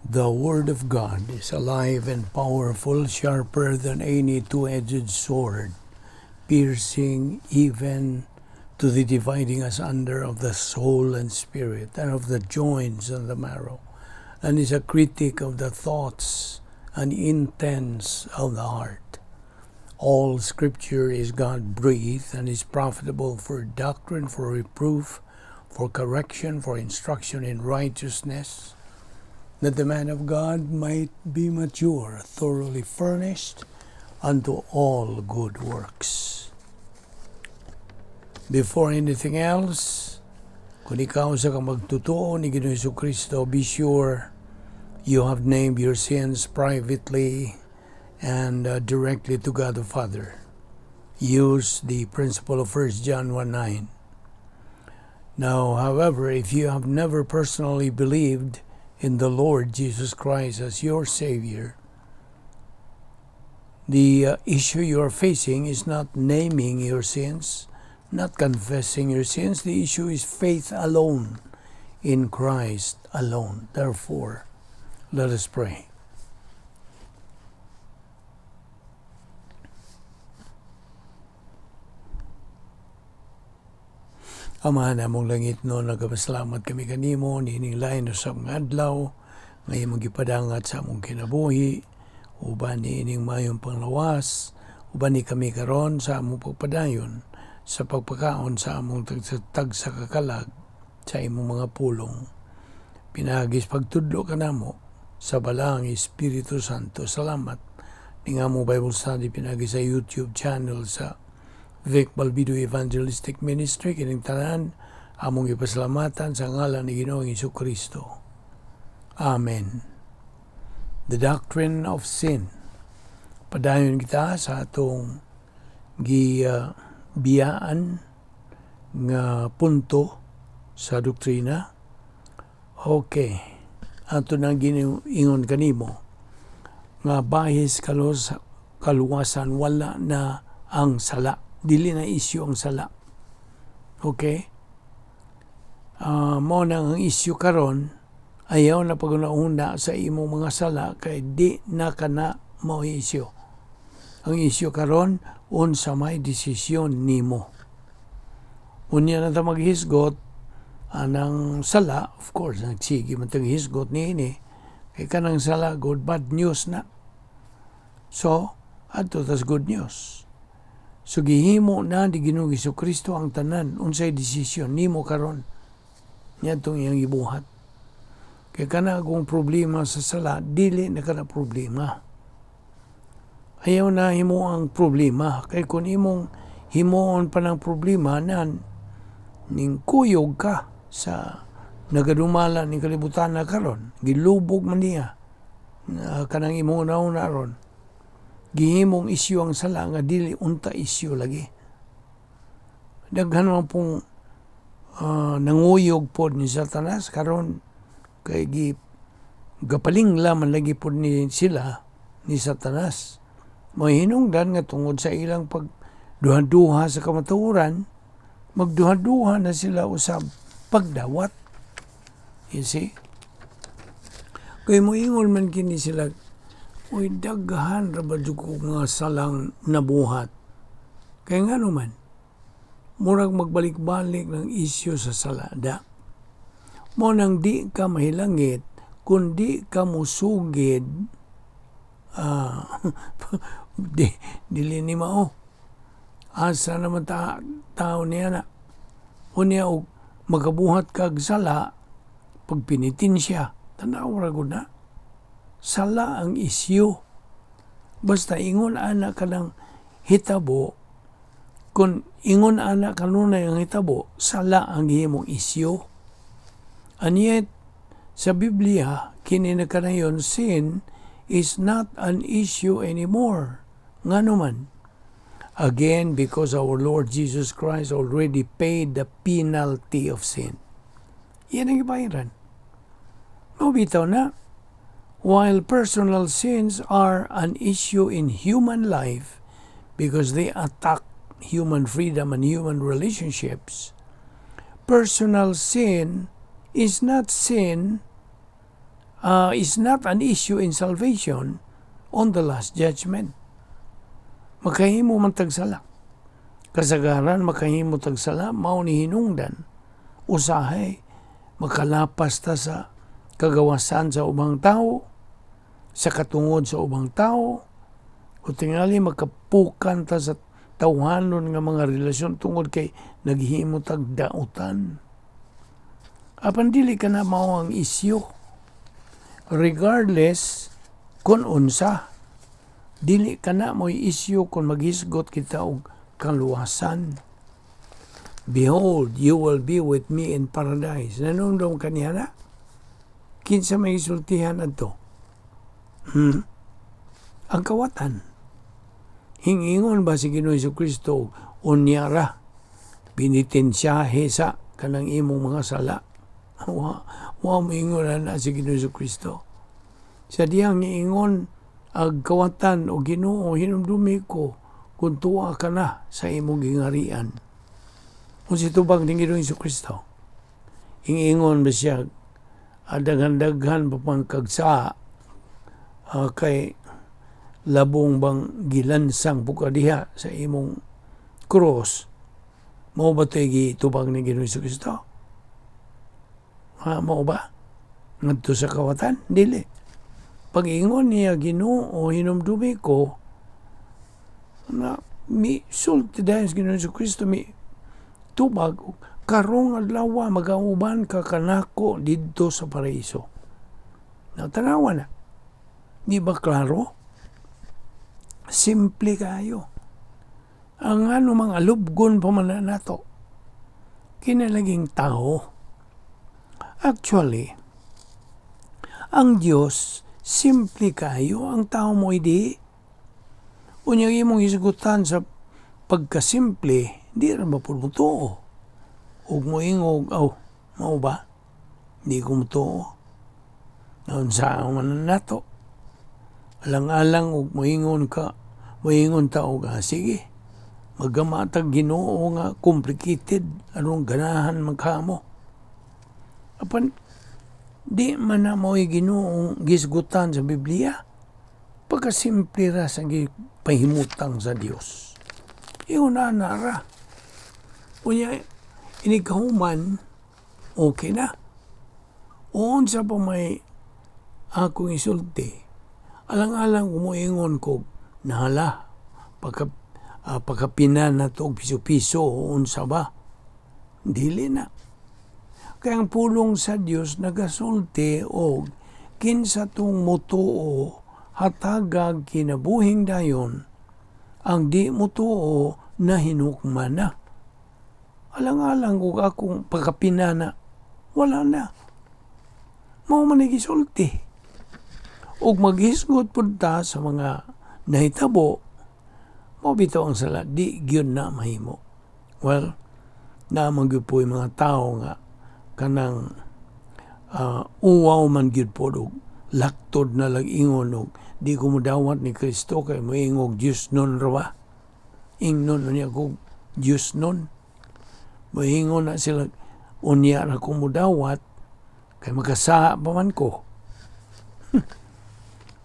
The Word of God is alive and powerful, sharper than any two-edged sword, piercing even to the dividing asunder of the soul and spirit, and of the joints and the marrow, and is a critic of the thoughts and intents of the heart. All Scripture is God-breathed and is profitable for doctrine, for reproof, for correction, for instruction in righteousness, that the man of God might be mature, thoroughly furnished unto all good works. Before anything else, kung ikaw usa ka magtutuo ni Ginoong Kristo, be sure you have named your sins privately and directly to God the Father. Use the principle of 1 John 1:9. Now, however, if you have never personally believed in the Lord Jesus Christ as your Savior, the issue you are facing is not naming your sins, not confessing your sins. The issue is faith alone in Christ alone. Therefore, let us pray. Ama namong langitnon, nagapasalamat kami kanimo niining lain usab nga adlaw nga imong gipadangat sa among kinabuhi uban niining maayong panglawas, uban ni kami karon sa among pagpadayon sa pagpakaon sa among tagsa ka kalag sa imong mga pulong. Pinaagi sa pagtudlo kanamo sa Balaang Espiritu Santo. Salamat ning among Bible study pinaagi sa YouTube channel sa Vic Balbido Evangelistic Ministry. Kining tanan among ipasalamatan sa ngalan ni Ginoong Kristo. Amen. The doctrine of sin. Padayon kita sa atong gibiyaan nga punto sa doktrina. Okay. Ato nang giingon kanimo nga bahis kaluwasan, wala na ang sala. Dili na issue ang sala. Okay? Mao na ang issue karon, ayaw na pag-una sa imong mga sala kay di na kana mao issue. Ang issue karon, unsa may desisyon nimo. Unya na ta maghisgot anang sala, of course, nagsige man tang hisgot niini kay kanang sala good bad news na. So, adto tas good news. So gihimo na ni Ginoong Kristo ang tanan, unsay desisyon nimo karon niadtong iyang gibuhat. Kay kana akong problema sa sala, dili na kana problema. Ayaw na himo ang problema kay kung imong himuon pa ng problema nan ning kuyog ka sa nagadumala ni kalibutan na karon, gilubog man niya na kanang imong una ron. Gihimong isyu ang sala nga dili unta isyu lagi. Daghan man pong nanguyog pod ni Satanas karon kay gi gapalingla man lagi pod ni sila ni Satanas. Mahinungdan nga tungod sa ilang pagduha-duha sa kamatuoran, magduha-duha na sila usab pagdawat. You see? Kay moingon man kini sila, "Uy, daghan ra ba jud ko nga salang nabuhat?" Kay ngano man, murag magbalik-balik ng isyu sa salada. Mo nang di ka mahilangit kung di ka musugid, di, dili ni mao. Asa naman tao niya na. Unya og magabuhat kag sala, pagpinitensya, tanaw ra gud na. Sala ang isyu. Basta ingon ana ka ng hitabo, kung ingon ana kanunay ang hitabo, sala ang gihimong isyu. And yet, sa Biblia, kini na kanayon, sin is not an issue anymore. Ngano man? Again, because our Lord Jesus Christ already paid the penalty of sin. Yan ang ibayaran. Mao bitaw na, while personal sins are an issue in human life because they attack human freedom and human relationships, personal sin is not sin. Is not an issue in salvation on the Last Judgment. Makahimo man tag sala. Kasagaran makahimo tag sala, mao ni hinungdan. Usahay makalapas ta sa kagawasan sa ubang tao, sa katungod sa ubang tao, o tingali makapukan ta sa tawhanon nga mga relasyon tungod kay naghimo tag dautan. Apan dili kana mao ang isyu. Regardless kung unsa, dili kana mo'y isyu kung maghisgot kita og kaluwasan. "Behold, you will be with me in paradise." Nanumdum kaniya na? Kinsa may isultihan adto? Hmm? Ang kawatan. Hingingon ba si Ginoong Kristo, "Unya ra, pinitensyahe sa kanang imong mga sala"? Wa mo ingon na si Ginoong Kristo. Sa diyang ingon ang kawatan o, "Ginoo, hinumdumi ko kung tuwa ka na sa imong gingarian." Kung si tubag ni Ginoong Kristo, ingingon ba siya, "Daghan-daghan pa pang kagsa kay labong bang gilansang puka diha sa imong cross"? Mao ba ito'y gitubag ni Ginoong Kristo? Ha, mao ba? Ngadto sa kawatan? Dili. Pag-ingon niya, "Ginoo, hinumdumi ko," na mi sulti dayon sa Ginoong Kristo, mi tubag, "Karong adlaw magauban ka kanako didto sa paraiso." Na tanawa na. Di ba klaro? Simple kayo. Ang ano mga lubgon pa man na nato. Kinalaging tao. Actually, ang Diyos, simple kayo. Ang tao mo hindi. Unya imong hisgutan sa pagkasimple, di ra ba pud mo? Ug moingog, "Aw, mao ba? Di ko motuo." Naunsa man nato. Alang-alang ug moingon ka, moingon ta og, "Ah, sige. Magama tag Ginoo nga complicated, anong ganahan man kamo." Apan di man na mao'y Ginoong gisgutan sa Biblia. Pagkasimple ra sa gipahimutang sa Dios. Ingon na ra. Unya, inigkahuman, okay na. Unsa pa may akong isulti, alang-alang umuingon ko, nahala, pagkapina na to og piso-piso o unsa ba? Dili na. Kaya ang pulong sa Dios nagasulti og kinsa tong motuo hatagag kinabuhing dayon, ang di motuo na hinukman na. Alang-alang kung akong pagkapina na, wala na. Mao man ay gisulti. Ug maghisgot pud ta sa mga nahitabo, mao bitaw ang sala, di gyud na mahimo. Well, naa man gyud po yung mga tao nga kanang uwaw man gyud po og laktod na lang ingon og di ko modawat ni Kristo kay moingog Dios nun ra ba? Ingnon niya ko Dios nun. Moingon na sila, "Unya ra ko modawat kay makasala pa man ko."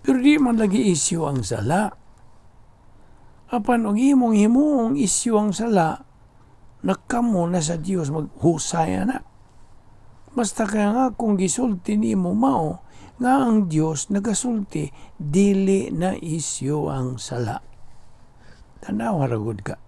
Pero di man lagi isyu ang sala. Apan og imong himuong isyu ang sala, nakamo na sa Dios maghusay na. Basta kaya nga kung gisulti nimo mao nga ang Dios nagasulti, dili na isyu ang sala. Tanawa ra gud ka.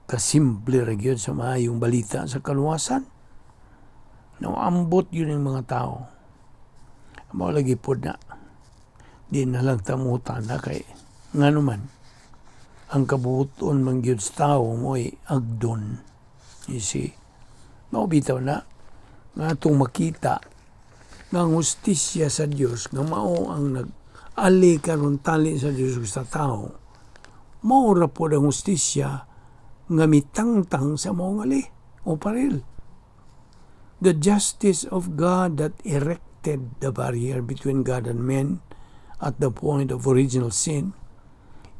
Kasimple ra gyud sa maayong balita sa kaluwasan. Naambot yun yung mga tao. Mao lagi pod na. Di na lang tamutan na kay ngano man ang kabuoton man gyud sa tao mo'y agdon. You see? Mao bitaw na nga atong makita nga ang hustisya sa Dios nga mao ang nag-ali karon tali sa Dios ug sa tao, mao ra pod ang hustisya nga mitangtang sa maong ali o paril. The justice of God that erected the barrier between God and men at the point of original sin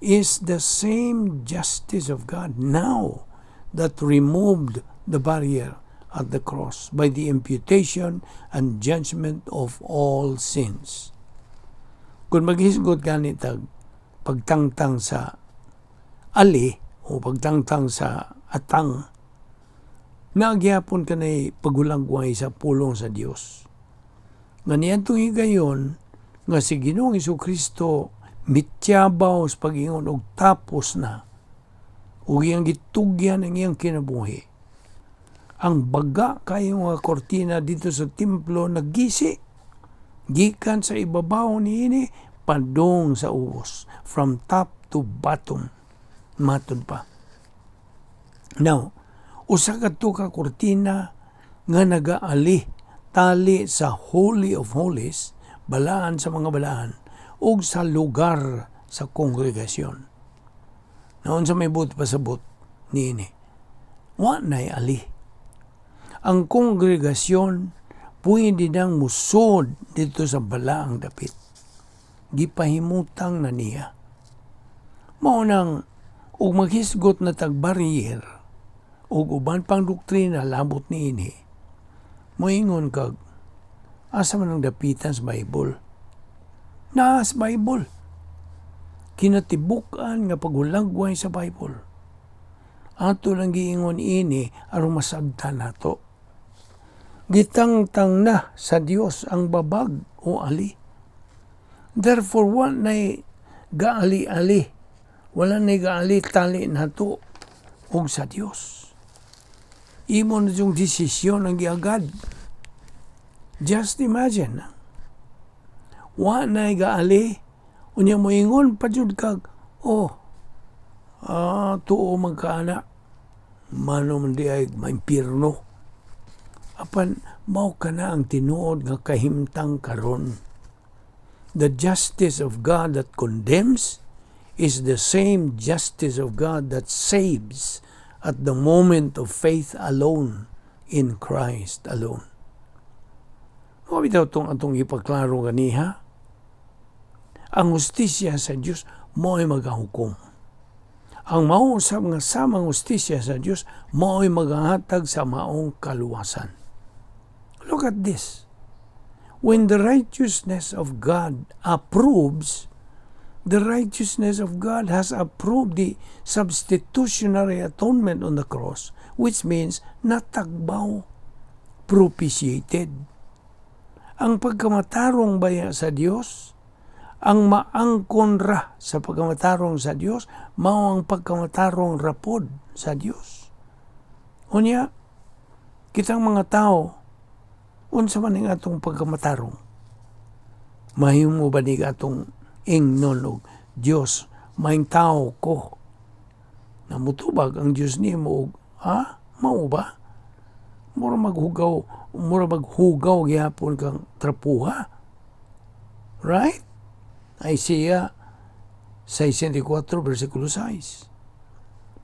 is the same justice of God now that removed the barrier at the cross by the imputation and judgment of all sins. Kung maghisgot gani tag pagtangtang sa ali o pagtangtang sa atang, naa gyapon kanay paghulagway sa pulong sa Dios. Nga niadtong higayon nga si Ginoong Kristo mityabaw sa pag-ingon og "Tapos na" ug iyang gitugyan ang iyang kinabuhi. Ang baga kayo nga kortina didto sa templo nagisi gikan sa ibabaw niini padung sa ubos, from top to bottom, matud pa. Now, usa kadto ka kortina nga nagaali tali sa Holy of Holies, balaan sa mga balaan, ug sa lugar sa kongregasyon. Naon sa may buot pasabot niini? Wa nay ali. Ang kongregasyon pwede nang musod didto sa balaang dapit. Gipahimutang na niya. Mao nang ug maghisgot na tag barrier ug uban pang doktrina labot niini, moingon kag, "Asa man ang dapitan sa Bible?" Naa sa Bible. Kinatibuk-an nga paghulagway sa Bible. Ato lang giingon ini aron masabtan nato. Gitangtang na sa Dios ang babag o ali. Therefore, wa nay gaali-ali. Wala nay gaali tali nato og sa Dios. Imo na yung desisyon ang giagad. Just imagine. Wa nay gaali. Unya moingon pa jud kag, "Oh, tuo man kaana. Mano man di ay maimpirno." Apan mao kana ang tinuod nga kahimtang karon. The justice of God that condemns is the same justice of God that saves at the moment of faith alone in Christ alone. Mao bitaw tong atong ipaklaro ganiha. Ang hustisya sa Dios mao'y magahukom. Ang mao usab nga samang hustisya sa Dios mao'y magahatag sa maong kaluwasan. Look at this. When the righteousness of God approves, the righteousness of God has approved the substitutionary atonement on the cross, which means natagbaw, propitiated. Ang pagkamatarong baya sa Dios, ang maangkon ra sa pagkamatarong sa Dios, mao ang pagkamatarong rapod sa Dios. Unya, kitang mga tao, unsa man ang atong pagkamatarong? Mahimo ba ni atong ingnon og, "Dios, maayong tao ko"? Namutubag ang Dios nimo og, "Ha? Mao ba?" Mura maghugaw gihapon kang trapuha. Right? Isaiah 64 versikulo 6.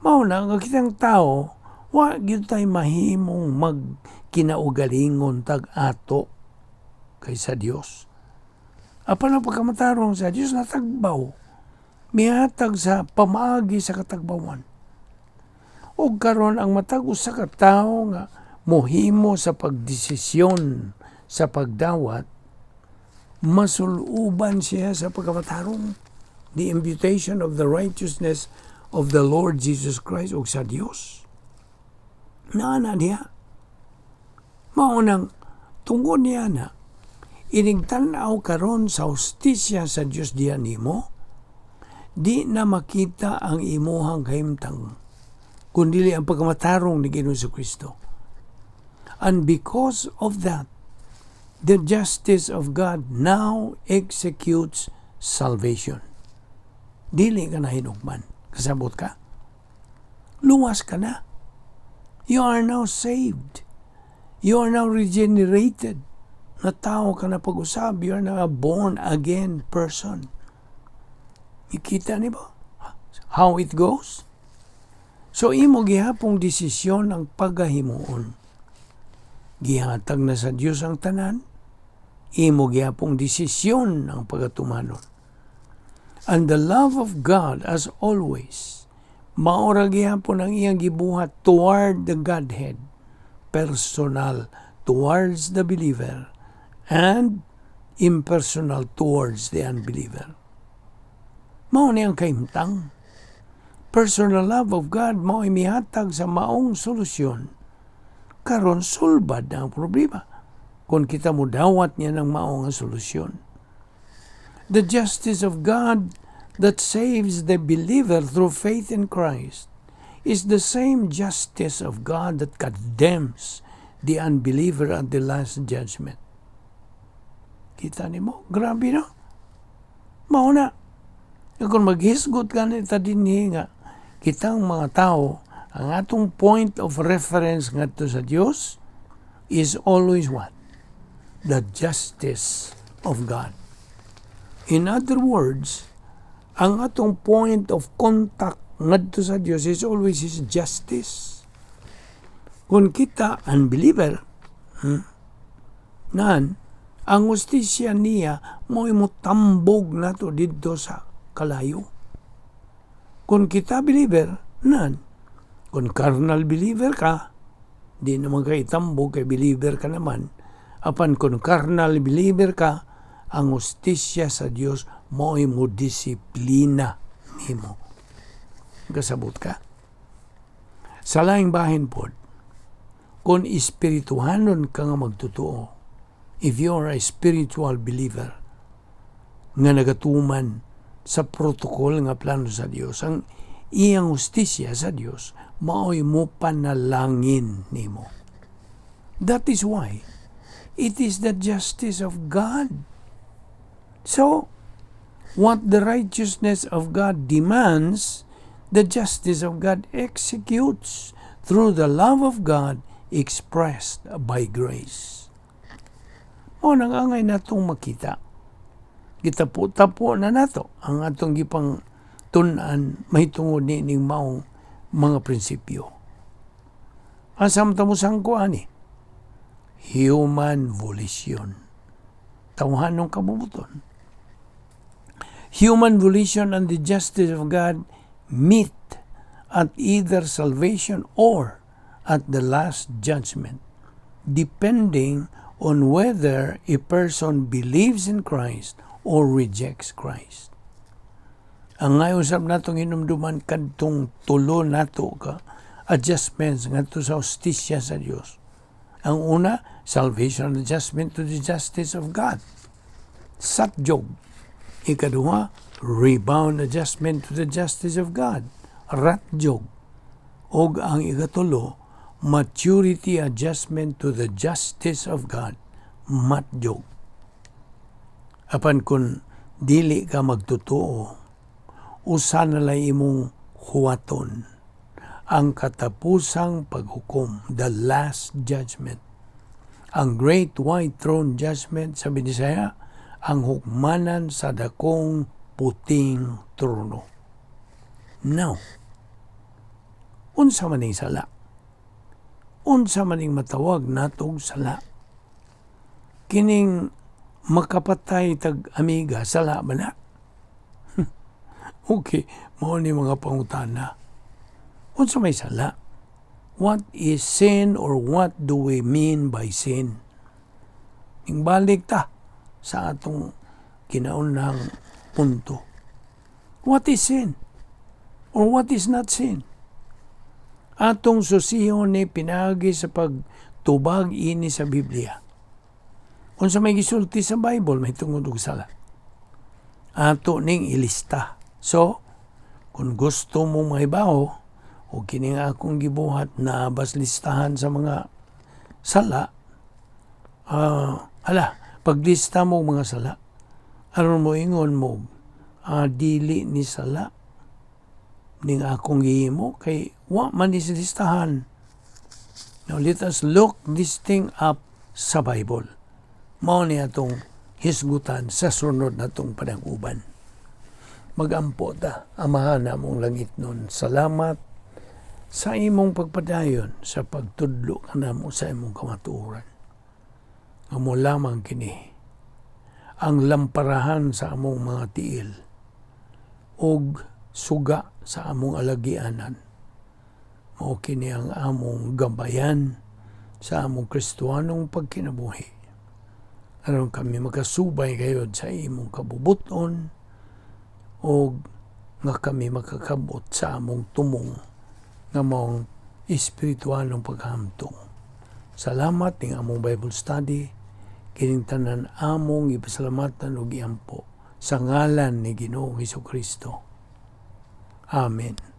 Mao na nga kitang tao, wa gyud tay mahimong magkinaugalingon tag ato kaysa Dios. Apan ang pagkamatarong sa Dios natagbaw. Mihatag sa pamaagi sa katagbawan. Ug karon ang matag usa ka tawo nga mohimo sa pagdesisyon sa pagdawat, masuluban siya sa pagkamatarong, the imputation of the righteousness of the Lord Jesus Christ ug sa Dios. Naa na diha. Mao nang tungod niya na inig tan-aw karon sa hustisya sa Dios diha nimo, di na makita ang imuhang kahimtang kundi ang pagkamatarong ni Ginoong Kristo. And because of that, the justice of God now executes salvation. Dili ka na hinugman. Kasabot ka? Luwas ka na. You are now saved. You are now regenerated. Natawo ka na pag-usab. You are now a born again person. Ikita ni ba how it goes? So imo gihapong desisyon ang pagahimuon. Gihatag na sa Dios ang tanan. Imo gihapong desisyon ang pagatumanon. And the love of God, as always, maora gihapon ang iyang gibuhat toward the Godhead, personal towards the believer, and impersonal towards the unbeliever. Mao ni ang kahimtang. Personal love of God mao mihatag sa maong solusyon. Karon sulbad na ang problema kung kita mudawat niya ng maong solusyon. The justice of God that saves the believer through faith in Christ is the same justice of God that condemns the unbeliever at the last judgment. Kita nimo? Grabe, no? Mao na. Kung maghisgot ka nita dinhi nga kitang mga tao, ang atong point of reference ngadto sa Dios is always what? The justice of God. In other words, ang atong point of contact ngadto sa Dios is always His justice. Kung kita unbeliever, nan, ang hustisya niya mo tambog nato didto sa kalayo. Kung kita believer, nan, kung carnal believer ka, di naman ka itambog kay believer ka naman. Apan kung carnal believer ka, ang hustisya sa Dios mo mo disiplina nimo. Kasabot ka? Sa laing bahin pod, kung espirituhanon ka nga magtotoo, if you are a spiritual believer, nga nagatuman sa protocol nga plano sa Dios, ang iyang hustisya sa Dios mao'y mo panalangin nimo. That is why it is the justice of God. So, what the righteousness of God demands, the justice of God executes through the love of God expressed by grace. Mao nang angay natong makita. Gitapo-tapo na nato ang atong gipang tun-an mahitungod ni ning maong mga prinsipyo. Asa man ta mosangko ani? Human volition. Tawhanong kabubuton. Human volition and the justice of God meet at either salvation or at the last judgment, depending on whether a person believes in Christ or rejects Christ. Ang ngayon usab natong hinumduman kadtong tulo nato ka adjustments ngadto sa hustisya sa Dios. Ang una, salvation adjustment to the justice of God. Satjog. Ikaduha, rebound adjustment to the justice of God. Ratjog. Og ang ikatulo, maturity adjustment to the justice of God. Matjog. Apan kung dili ka magtotoo, usa na lang imong huwaton ang katapusang paghukom, the last judgment. Ang Great White Throne Judgment sa Binisaya, ang hukmanan sa dakong puting trono. Now, unsa man ning sala? Unsa man ning matawag natong sala? Kining makapatay tag amiga, sala ba na? Okay, mao ni mga pangutana. Unsa may sala? What is sin or what do we mean by sin? Ning balik ta sa atong kinaunang punto. What is sin? Or what is not sin? Atong susihon ni pinaagi sa pagtubag ini sa Biblia. Unsa may gisulti sa Bible mahitungod og sala. Ato ning ilista. So, kung gusto mo mahibaw o kini nga akong gibuhat na bas listahan sa mga sala, hala, paglista mo og mga sala, aron mo ingon mo, dili ni sala ning akong gihimo kay wa man ni sa listahan. Now let us look this thing up sa Bible. Mao ni atong hisgutan sa sunod natong panag-uban. Magampo ta, Amahan namong langitnon. Salamat sa imong pagpadayon sa pagtudlo kanamo sa imong kamatuoran. Amo lamang kini ang lamparahan sa among mga tiil ug suga sa among alagianan. Mao kini ang among gambayan sa among Kristohanong pagkinabuhi. Aron kami makasubay gayod sa imong kabubuton o nga kami makakabot sa among tumong nga maong espiritualong paghamtong. Salamat ning among Bible study. Kining tanan among ipasalamatan ug iampo sa ngalan ni Ginoong Kristo. Amen.